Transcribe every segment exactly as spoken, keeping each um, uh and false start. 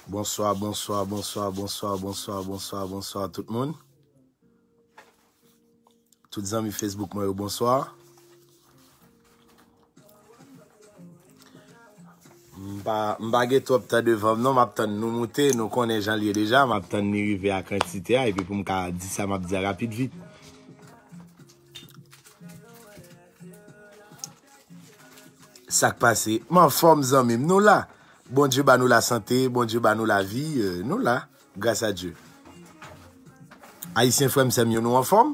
Bonswa, bonswa, bonswa, bonswa, bonswa, bonswa, bonswa tout moun. Tout zanmi Facebook mwen yo, bonswa. M pa, m pa gen twòp tan devan m non, m ap tann nou moute, nou konnen jan l ye deja, m ap tann li rive a kantite a, epi pou m ka di sa m ap di a rapid vit. Sa k pase? M anfòm zanmi m, nou la. Bondye ba nou lasante, Bondye ba nou lavi, euh, nou la, gras a Dye. Ayisyen frè m sè m yo, nou anfòm?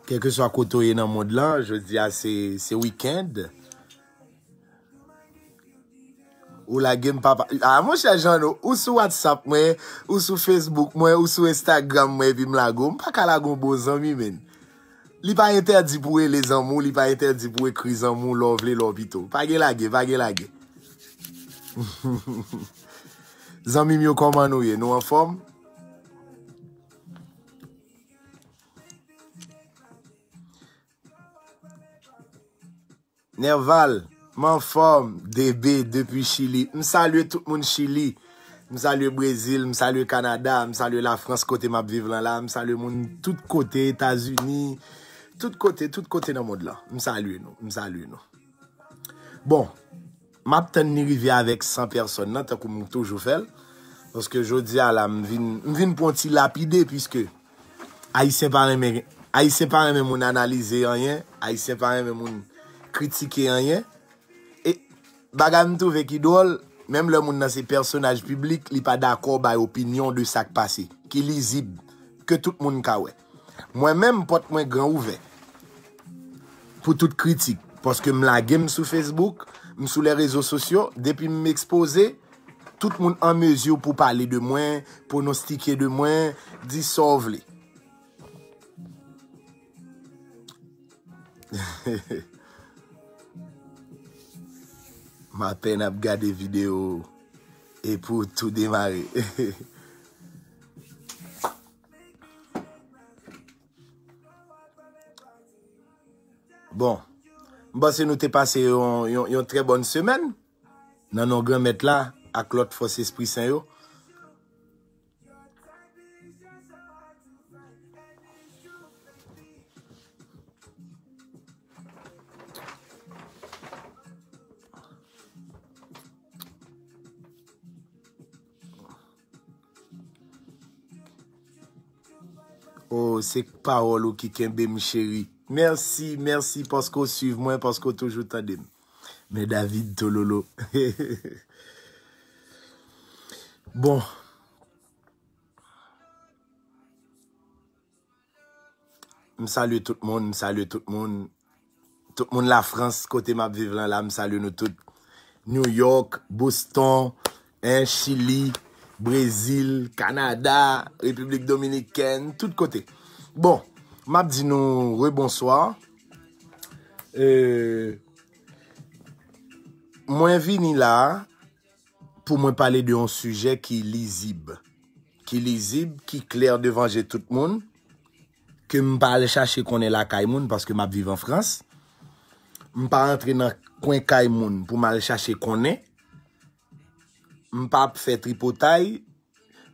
Kèlkeswa kote w ye nan mond lan, jodi a se, se wikenn. Ou lage m papa. Ah, monchè Jeannot, ou sou WhatsApp mwen, ou sou Facebook mwen, ou sou Instagram mwen, epi m lage w. M pa ka lage w bon zanmi, menn. Li pa entèdi pou w rele zanmi w, li pa entèdi pou w ekri zanmi w, lè w vle, lè w pito. Pa gen lage, pa gen lage. Zanmi m yo, kòman nou ye? Nou anfòm? Nerval, m anfòm, D B depi Chili. M salye tout moun Chili. M salye Brezil, m salye Kanada, m salye Lafrans kote m ap viv lan la. M salye moun tout kote, Etazini, tout kote, tout kote nan mond lan. M salye nou, m salye nou. Bon, m ap tann ni rive avèk san pèsòn nan, tankou m toujou fè l. Paske jodi a la, m vin, m vin pou yon ti lapide, piske Ayisyen pa renmen, Ayisyen pa renmen moun analize anyen, Ayisyen pa renmen moun kritike anyen. E bagay m twouve ki dwòl, menm lè moun nan se pèsonaj piblik, li pa dakò bay opinyon de sa k pase, ki lizib, ke tout moun ka wè. Mwen menm, pòt mwen gran ouvè pou tout kritik, paske m lage m sou Facebook, m sou lè rezo sosyo, depi m ekspoze, tout moun an mezi pou pale de mwen, pwonostike de mwen, di sa w vle. M apèn ap gade videyo e pou tou demare. Bon, m panse nou te pase yon, yon, yon trè bòn semèn nan non Granmèt la ak lòt fòs espri sen yo. Oh, se pawòl ou ki kenbe m, cheri. Mèsi, mèsi paske w swiv mwen, paske w toujou tande m. Men David Tololo. Bon. M salye tout moun, m salye tout moun. Tout moun Lafrans, kote m ap viv lan la, m salye nou tout. New York, Boston, en, Chili, Brezil, Kanada, Repiblik Dominikèn, tout kote. Bon, m ap di nou rebonswa. Euh, mwen vini la pou mwen pale de yon sijè ki lizib. Ki lizib, ki klè devan je tout moun, ke m pa al chache konnen lakay moun paske m ap viv an Frans. M pa antre nan kwen kay moun pou m al chache konnen. M pa ap fè tripotay.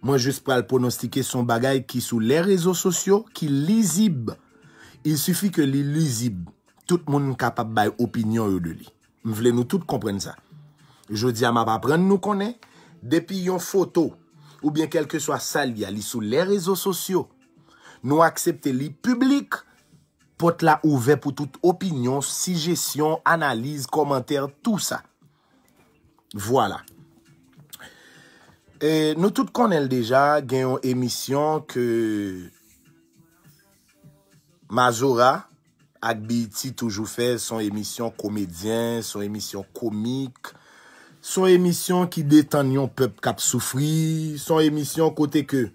Mwen jis pral pwonostike se yon bagay ki sou lè rezo sosyo, ki lizib. Il sifi ke li lizib. Tout moun kapab bay opinyon yo de li. M vle nou tout konprann sa. Jodi a, m ap aprann nou konnen, depi yon foto, oubyen kèlkeswa sa l ye a, li sou lè rezo sosyo, nou aksepte li piblik, pòt la ouvè pou tout opinyon, sijesyon, analiz, kòmantè, tou sa. Vwala. E nou tout konnen l deja, gen yon emisyon ke Mazora ak B E T toujou fè, se yon emisyon komedyen, se yon emisyon komik, se yon emisyon ki detann yon pèp k ap soufri, se yon emisyon kote ke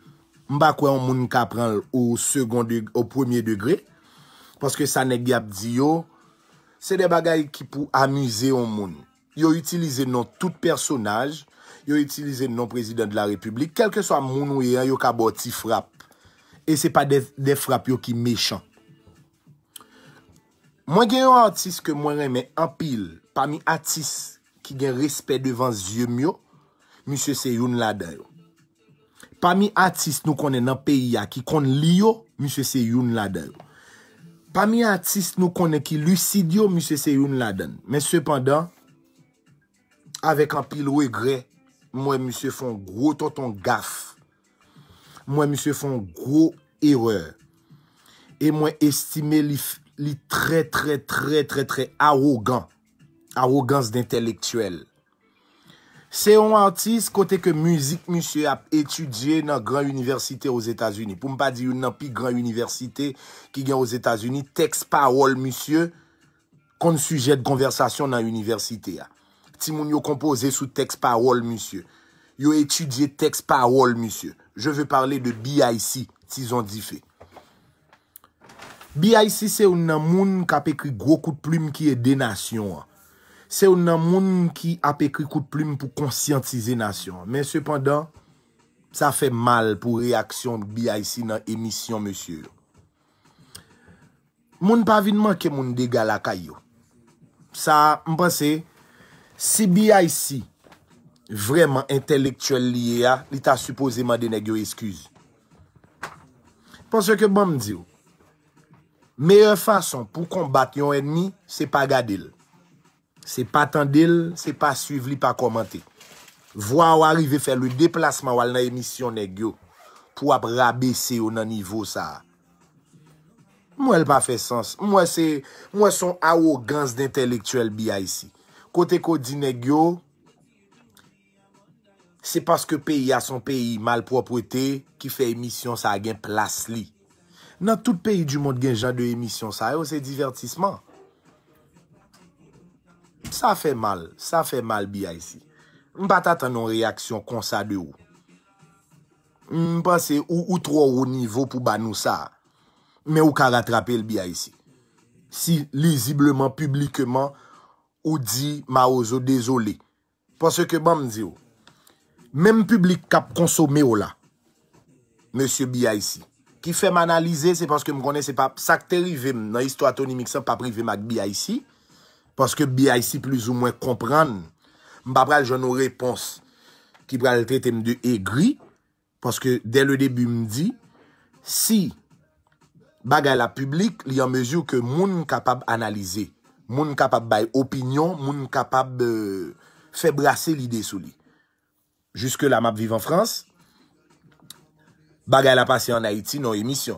m pa kwè yon moun ka pran l o second deg-, o premye degre, paske sa nèg y ap di yo, se de bagay ki pou amize yon moun. Yo itilize non tout pèsonaj, yo itilize non prezidan de la repiblik, kèlkeswa moun ou ye an, yo ka ba w ti frap. E se pa de, de frap yo ki mechan. Mwen gen yon atis ke mwen renmen anpil, pami atis ki gen respè devan zye m yo, Misye se youn ladan yo. Pami atis nou konnen nan peyi a ki konn li yo, misye se youn ladan yo. Pami atis nou konnen ki lisid yo, misye se youn ladan. Men sepandan, avèk anpil regrè, m wè misye fè yon gwo tonton gaf. M wè misye fè yon gwo erè. E mwen estime li, li trè, trè, trè, trè, trè awogan. Awogans d entèlektyèl. Se yon atis kote ke mizik misye ap etidye nan gran inivèsite Ozetazini. Pou m pa di youn nan pi gran inivèsite ki gen Ozetazini, tèks pawòl misye konn sijè de konvèsasyon nan inivèsite a. Timoun yo konpoze sou tèks pawòl misye. Yo etidye tèks pawòl misye. Je veux parler de B I C, Tizon Dife. B I C se youn nan moun k ap ekri gwo kout plim ki ede nasyon an. Se youn nan moun ki ap ekri kout plim pou konsyantize nasyon an. Men sepandan, sa fè mal pou reyaksyon B I C nan emisyon mesye yo. Moun pa vin manke moun dega lakay yo. Sa, m panse, si B I C vrèman entèlektyèl li ye a, li ta sipoze mande nèg yo eskiz. Paske ban m di w, meyè fason pou konbat yon ènmi, se pa gade l. Se pa tande l, se pa swiv li, pa kòmante. Vwa w a rive fè le deplasman w al nan emisyon nèg yo pou w ap rabese yo nan nivo sa a. M wè l pa fè sans. M wè se, m wè se yon awogans d entèlektyèl B I C. Kote ke w di nèg yo, se paske peyi a se yon peyi malpwòpte ki fè emisyon sa a gen plas li. Nan tout peyi di mond gen jan de emisyon sa yo, se divètisman. Sa fè mal, sa fè mal B I C. M pa t atann yon reyaksyon konsa de ou. M panse ou, ou twò wo nivo pou ba nou sa. Men ou ka ratrape l B I C. Si lizibleman, piblikman, ou di Mawozo dezole. Paske ban m di w, menm piblik k ap konsome w la, mesye B I C, ki fè m analize, se paske m konnen se pa sa k te rive m nan istwa Tony Mix lan p ap rive m ak B I C, paske B I C plizoumwen konprann m pa pral jwenn yon repons ki pral trete m de egri, paske dès le début m di, si bagay la piblik, li an mezi ke moun kapab analize, moun kapab bay opinyon, moun kapab euh, fè brase lide sou li. Jiske la m ap viv an Frans, bagay la pase an Ayiti nan emisyon.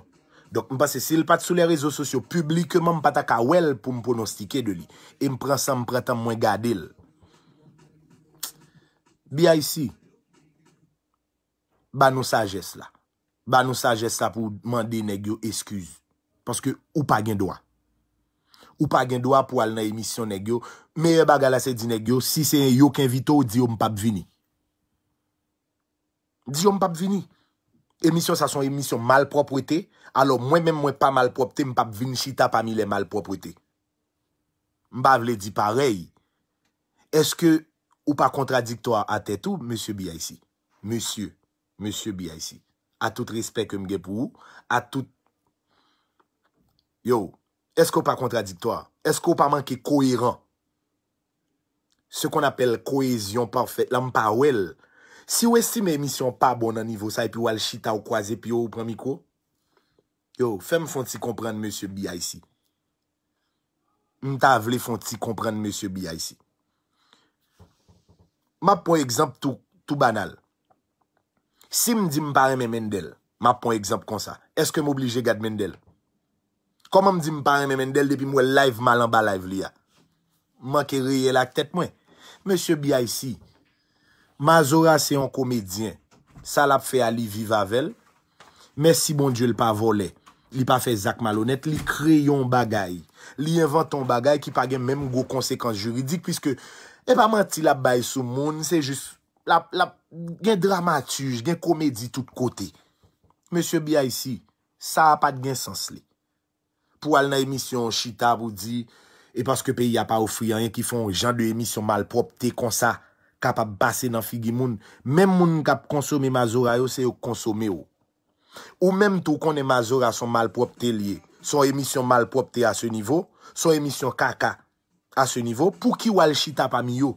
Donk m panse si l pa t sou lè rezo sosyo piblikman, m pa ta ka wè l pou m pwonostike de li. E m pran san m pran tan mwen gade l. B I C, ba nou sajès la. Ba nou sajès la pou mande nèg yo eskiz. Paske ou pa gen dwa. Ou pa gen dwa pou al nan emisyon nèg yo. Meyè bagay la se di nèg yo, si se yo k envite w, di yo m p ap vini. Di yo m p ap vini. Emisyon sa se yon emisyon malpwòpte. Alò mwen menm mwen pa malpwòpte, m p ap vin chita pami lè malpwòpte. M pa vle di parèy. Èske ou pa kontradiktwa a tèt ou, mesye B I C? Mesye, mesye B I C. A tout respè ke m gen pou ou, a tout... Yo, èske ou pa kontradiktwa? Èske ou pa manke koyeran? Ce qu'on appelle cohésion parfaite la, m pa wè l. Si w estime emisyon an pa bon nan nivo sa, epi w al chita, w kwaze pye w, w pran mikwo, yo, fè m fè yon ti konprann, mesye B I C. M ta vle fè yon ti konprann, mesye B I C. M ap pran egzanp tou, tou banal. Si m di m pa renmen Mendel, m ap pran egzanp konsa. Èske m oblije gad Mendel? Kòman m di m pa renmen Mendel depi m wè l live, m al anba live li a? M manke reyèl ak tèt mwen. Mesye B I C, Mazora se yon komedyen. Sa l ap fè a, li viv avè l. Mèsi Bondye, l pa vòlè. Li pa fè zak malonèt. Li kreye yon bagay. Li envante yon bagay ki pa gen menm gwo konsekans jiridik, piske e pa manti l ap bay sou moun, se jis l ap, l ap gen dramatij, gen komedi tout kote. Mesye B I C, sa a pa t gen sans li. Pou al nan emisyon chita pou di, e paske peyi a pa ofri anyen ki fè yon jan de emisyon malpwòpte konsa kapab pase nan figi moun. Menm moun k ap konsome Mazora yo, se yo k konsome w. Ou menm tou, w konnen Mazora se yon malpwòpte l ye. Se yon emisyon malpwòpte a se nivo, se yon emisyon kaka a se nivo. Pouki w al chita pami yo?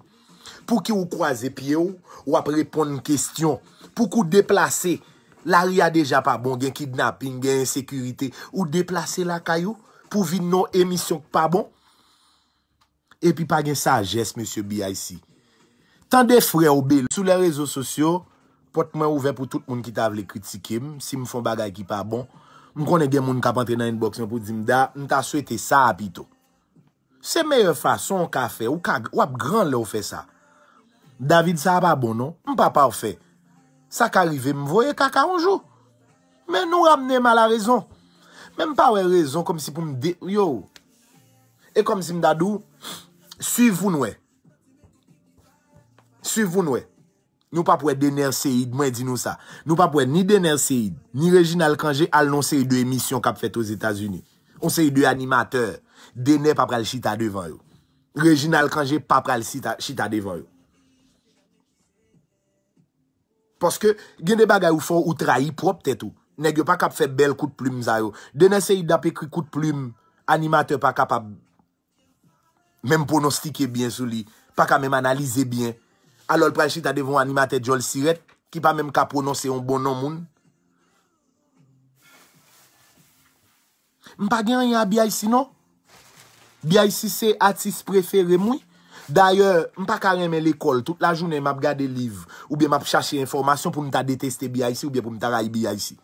Pouki ou kwaze pye w, w ap reponn kesyon? Pouki w deplase? Lari a deja pa bon, gen kidnaping, gen ensekirite. Ou deplase lakay ou pou vin nan yon emisyon k pa bon? Epi pa gen sajès, mesye B I C. Tande frè w Belo sou lè rezo sosyo, pòt mwen ouvè pou tout moun ki ta vle kritike m, si m fè yon bagay ki pa bon. M konnen gen moun k ap antre nan inbox mwen pou di m, Da, m ta swete sa a pito. Se meyè fason w ka fè, ou ka, w ap gran lè w fè sa. David, sa a pa bon non, m pa pafè. Sa ka rive m voye kaka yon jou. Men nou ramne m a la rezon. Men m pa wè rezon kòmsi pou m de, yo. E kòmsi m ta di w, swiv pou n wè. Swiv pou n wè. Nou p ap wè Dener Ceide, mwen di nou sa. Nou p ap wè ni Dener Ceide, ni Reginald Cangé al nan yon seri de emisyon k ap fèt Ozetazini. Yon seri de animatè. Dener pa pral chita devan yo. Reginald Cangé pa pral chita, chita devan yo. Paske gen de bagay ou fè, ou trayi pwòp tèt ou. Nèg yo pa kab fè bèl kout plim sa yo. Dener Ceide ap ekri kout plim animatè pa kapab menm pwononstike byen sou li, pa ka menm analize byen. Alò l pral chita devan yon animatè djòl sirèt ki pa menm ka pwononse yon bon non moun. M pa gen anyen a B I C non. B I C se atis prefere m wi. Dayè, m pa ka renmen lekòl. Tout lajounen m ap gade liv oubyen m ap chache enfòmasyon pou m ta deteste B I C oubyen pou m ta rayi B I C.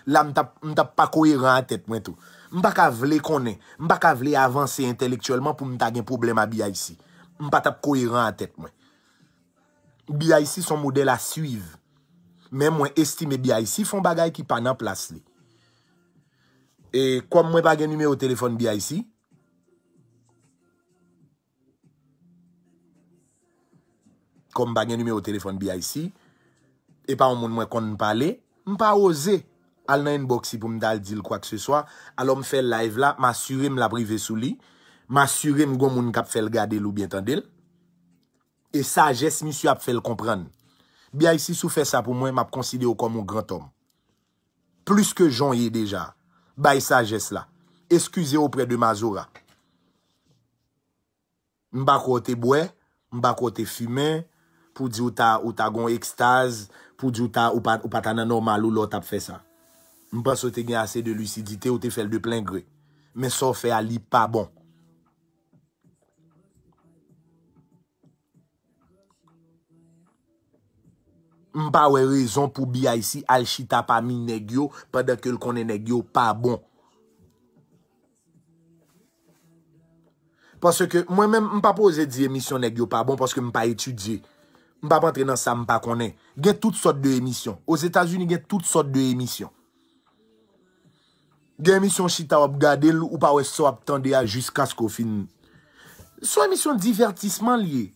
La m t ap, m t ap pa koyeran a tèt mwen tou. M pa ka vle konnen, m pa ka vle avanse entèlektyèlman pou m ta gen pwoblèm a B I C. M pa t ap koyeran a tèt mwen. B I C se yon modèl a swiv. Men mwen estime B I C fè yon bagay ki pa nan plas li. E kòm mwen pa gen nimewo telefòn B I C, kòm m pa gen nimewo telefòn B I C, e pa yon moun mwen konn pale, m pa oze al nan inbox li pou m ta al di l kwakseswa. Alò m fè live la, m asire m l ap rive sou li, m asire m gon moun k ap fè l gade l oubyen tande l. E sajès misye ap fè l konprann. B I C, si w fè sa pou mwen, m ap konsidere w kòm yon grantòm. Plis ke jan w ye deja. Bay sajès la. Eskize oprè de Mazora. M pa kwè w te bwè, m pa kwè w te fimen, pou di w ta, ou ta gon ekstaz, pou di w ta, ou pa, ou pa ta nan nòmal ou lè w t ap fè sa. M panse w te gen ase de lisidite, ou te fè l de plen gre. Men sa w fè a, li pa bon. M pa wè rezon pou B I C al chita pami nèg yo pandan ke l konnen nèg yo pa bon. Paske mwen menm, m pa poze di emisyon nèg yo pa bon paske m pa etidye. M p ap antre nan sa m pa konnen. Gen tout sòt de emisyon. Ozetazini gen tout sòt de emisyon. Gen emisyon w chita w ap gade l, ou pa wè sa w ap tande a jiskaske w fin. Se yon emisyon divètisman l ye.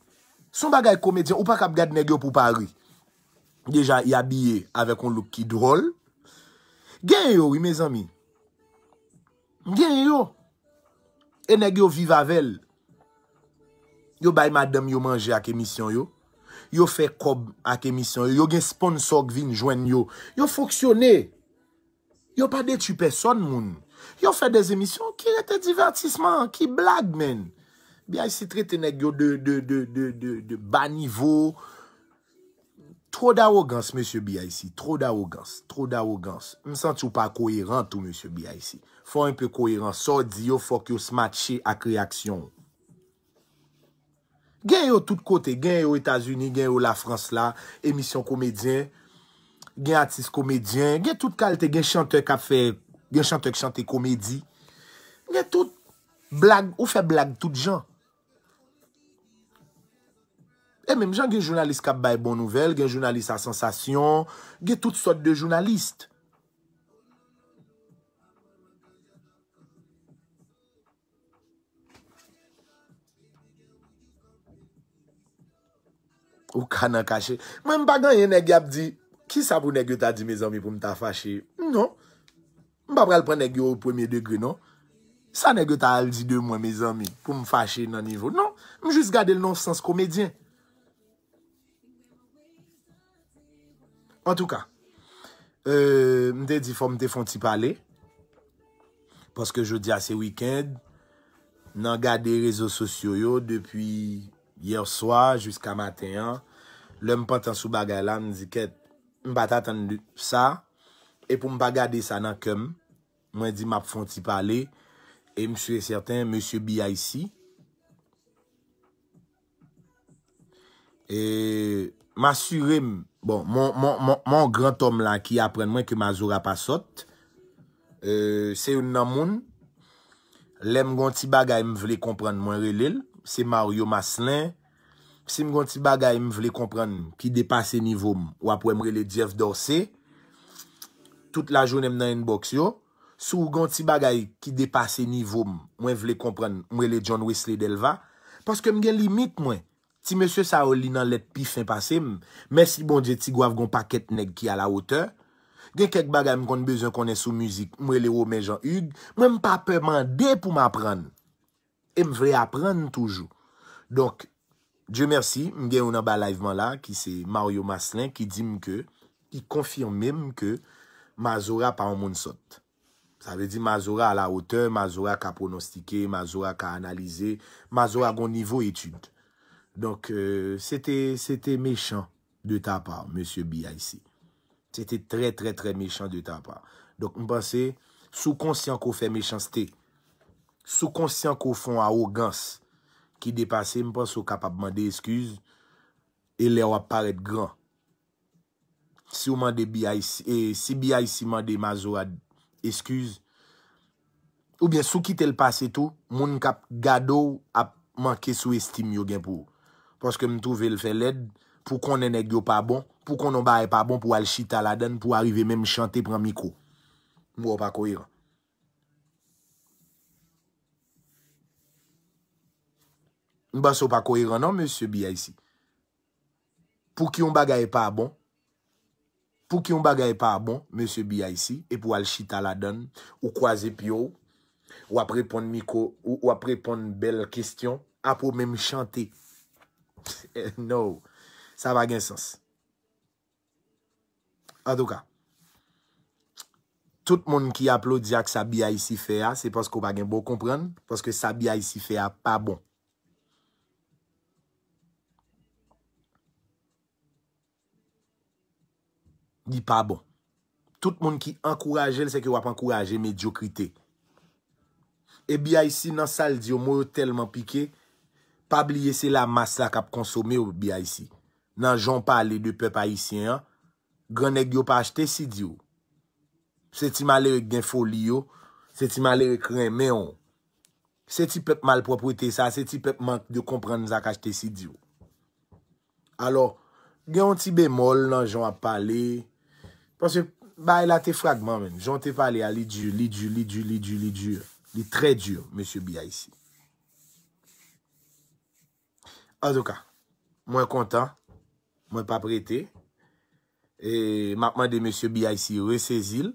Se yon bagay komedyen, ou pa kab gad nèg yo pou w pa ri. Deja, y abiye avèk yon look ki dwòl. Gen yo, wi, mezanmi. Gen yo. E nèg yo viv avè l. Yo bay madanm yo manje ak emisyon yo. Yo fè kòb ak emisyon yo. Yo gen sponsò k vin jwenn yo. Yo fonksyone. Yo pa detwi pèsòn moun. Yo fè de emisyon ki rete divètisman, ki blag, menn. B I C trete nèg yo de, de, de, de, de, de ba nivo. Twò dawogans, mesye B I C. Twò dawogans. Twò dawogans. M santi w pa koyeran tou, mesye B I C. Fò w enpe koyeran. Sa w di yo, fòk yo matche ak reyaksyon w. Gen yo tout kote, gen yo Etazini, gen yo Lafrans la, emisyon komedyen, gen atis komedyen, gen tout kalte, gen chantè k ap fè, gen chantè k chante komedi. Gen tout blag, ou fè blag tout jan. E menm jan gen jounalis k ap bay bon nouvèl, gen jounalis a sansasyon, gen tout sòt de jounalis. Ou ka nan kache. Mwen, m pa gen anyen nèg y ap di. Kisa pou nèg yo ta di, mezanmi, pou m ta fache? Non. M pa pral pran nèg yo o premye degre, non. Sa nèg yo ta al di de mwen, mezanmi, pou m fache nan nivo? Non. M jis gade l nan yon sans komedyen. Antouka, euh, m te di fò m te fè yon ti pale. Paske jodi a se wikenn. Nan gade rezo sosyo yo depi yè swa jiska maten an. Lè m pantan sou bagay la, m di, kèt, m pa t atann de sa. E pou m pa gade sa nan kè m, mwen di m ap fè yon ti pale. E m si e sèten, mesye B I C, e, m asire m, bon, mon, mon, mon, mon gran òm la ki aprann mwen ke Mazora pa sòt, e, se youn nan moun, lè m gon ti bagay m vle konprann, mwen rele l, se Mario Maslin. Si m gon ti bagay m vle konprann ki depase nivo m, w ap wè m rele Jeff Dorcé. Tout lajounen m nan inbox yo. Si w gon ti bagay ki depase nivo m, mwen vle konprann, m rele John Wesley Delva. Paske m gen limit mwen. Ti mesye sa yo li nan lèt pi fen pase m. Mèsi Bondye, Ti Gwav gon pakèt nèg ki alawotè. Gen kèk bagay m konn bezwen konnen sou mizik, m rele Romain Jean Hugues. Mwen m pa pè mande pou m aprann. E m vle aprann toujou. Donk, Dieu merci, m gen youn anba live mwen la, ki se Mario Maslin, ki di m ke, ki konfime m ke Mazora pa yon moun sòt. Sa vle di Mazora alawotè, Mazora ka pwonostike, Mazora ka analize, Mazora gon nivo etid. Donk, euh, se te, se te mechan de ta pa, mesye B I C. Se te trè, trè, trè mechan de ta pa. Donk, m panse, si w konsyan ke w fè mechanste, si w konsyan ke w fè yon awogans ki depase, m panse w kapab mande eskiz, e lè w ap parèt gran. Si w mande B I C, e si B I C mande Mazora eskiz, oubyen si w kite l pase tou, moun k ap gade w ap manke sou estim yo gen pou ou. Paske m twouve l fè lèd pou konnen nèg yo pa bon, pou konnen yon bagay pa bon, pou w al chita ladann, pou w arive menm chante pran mikwo. M wè w pa koyeran. M panse w pa koyeran non, mesye B I C. Pou ki yon bagay pa bon, pou ki yon bagay pa bon, mesye B I C, epi w al chita ladann, ou kwaze pye w, w ap reponn mikwo, ou, w ap reponn bèl kesyon, apre w menm chante. No, sa pa gen sans. Antouka, tout moun ki aplodi ak sa B I C fè a, se paske w pa gen bon konprann, paske sa B I C fè a pa bon. Li pa bon. Tout moun ki ankouraje l, se ke w ap ankouraje medyokrite. E B I C nan sa l di yo, mo yo tèlman pike, pa bliye se lamas la k ap konsome w, B I C. Nan jan w pale de pèp ayisyen an, gran nèg yo pa achte C D w. Se ti malere k gen foli yo, se ti malere k renmen w. Se ti pèp malpwòpte sa, se ti pèp mank de konprann sa k achte C D w. Alò, gen yon ti bemòl nan jan w ap pale. Paske bagay la te fragman menm. Jan w te pale a, li di, li di, li di, li di, li di. Li trè di, mesye B I C. Antouka, mwen kontan. Mwen p ap rete. E m ap mande mesye B I C resezi l.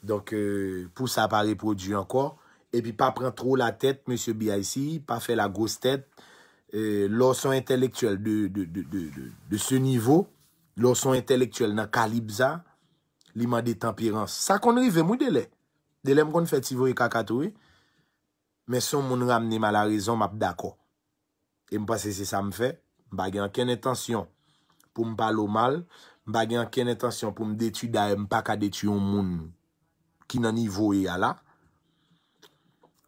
Donk, euh, pou sa pa repwodui ankò. Epi pa pran two latèt, mesye B I C, pa fè lagwostèt. Euh, lè w se yon entèlektyèl de, de, de, de, de, de ce niveau, lè w se yon entèlektyèl nan kalib sa, li mande tanperans. Sa konn rive m, wi, delè. Delè m konn fè ti voye kaka tou, wi. Men si yon moun ramne m a larezon, m ap dakò. E m panse se sa m fè. M pa gen okenn entansyon pou m pale w mal. M pa gen okenn entansyon pou m detwi. Dayè, m pa ka detwi yon moun ki nan nivo w ye a la.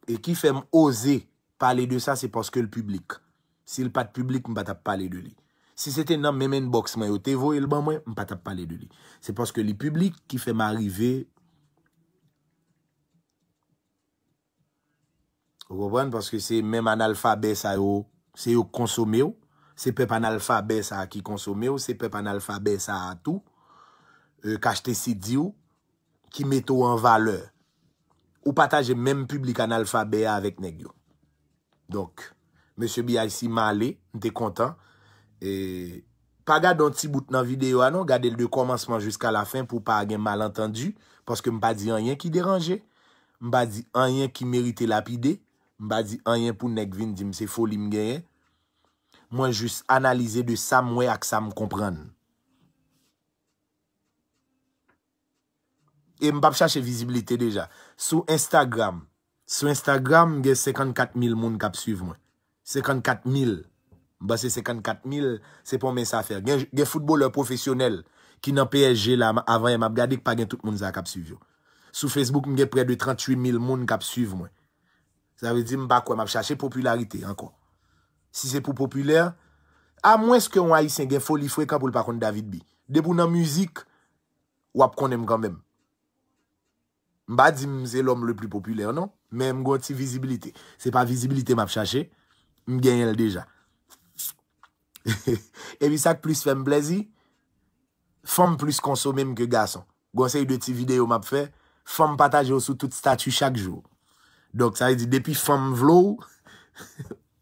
E ki fè m oze pale de sa, se paske l piblik. Si l pa t piblik, m pa t ap pale de li. Si se te nan menm inbox mwen yo te voye l ban mwen, m pa t ap pale de li. Se paske li piblik ki fè m arive Ou konprann? Paske se menm analfabè sa yo, se yo k konsome w. Se pèp analfabè sa a ki konsome w. Se pèp analfabè sa a tou, euh, k achte C D w, ki mete w an valè. Ou pataje menm piblik analfabè a avèk nèg yo. Donk, mesye B I C m ale, m te kontan. E pa gade yon ti bout nan videyo a non, gade l de kòmansman jiska lafen pou pa gen malantandi, paske m pa di anyen ki deranje. M pa di anyen ki merite lapide. M pa di anyen pou nèg vin di m se foli m genyen. Mwen jis analize de sa m wè ak sa m konprann. E m p ap chache vizibilite deja. Sou Instagram, sou Instagram, m gen senkannkat mil moun k ap swiv mwen. Senkannkat mil. M panse senkannkat mil, se pa yon mens afè. Gen, gen foutbolè pwofesyonèl ki nan P S G la, m- avan yè m ap gade, ki pa gen tout moun sa k ap swiv yo. Sou Facebook, m gen prè de tranntuit mil moun k ap swiv mwen. Sa vle di, m pa kwè m ap chache popilarite ankò. Si se pou popilè, amwens ke yon Ayisyen gen foli frekan pou l pa konn David B. Depi w nan mizik, w ap konnen m kanmenm. M pa di m se lòm le pli popilè, non, men m gen yon ti vizibilite. Se pa vizibilite m ap chache, m genyen l deja. Epi sa k plis fè m plèzi, fanm plis konsome m ke gason. Gon seri de ti videyo m ap fè, fanm pataje yo sou tout stati chak jou. Donk, sa vle di, depi fanm vle w,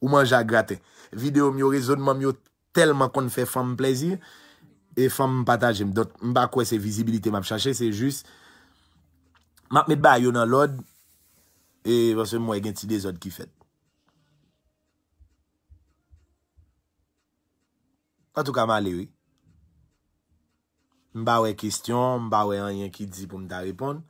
ou manje a graten. Videyo m yo, rezonman m yo tèlman konn fè fanm plèzi, e fanm pataje m. Donk, m pa kwè se vizibilite m ap chache, se jis, m ap met bagay yo nan lòd, e paske m wè gen ti dezòd ki fèt. Antouka, m ale, wi. M pa wè kesyon, m pa wè anyen ki di pou m ta reponn.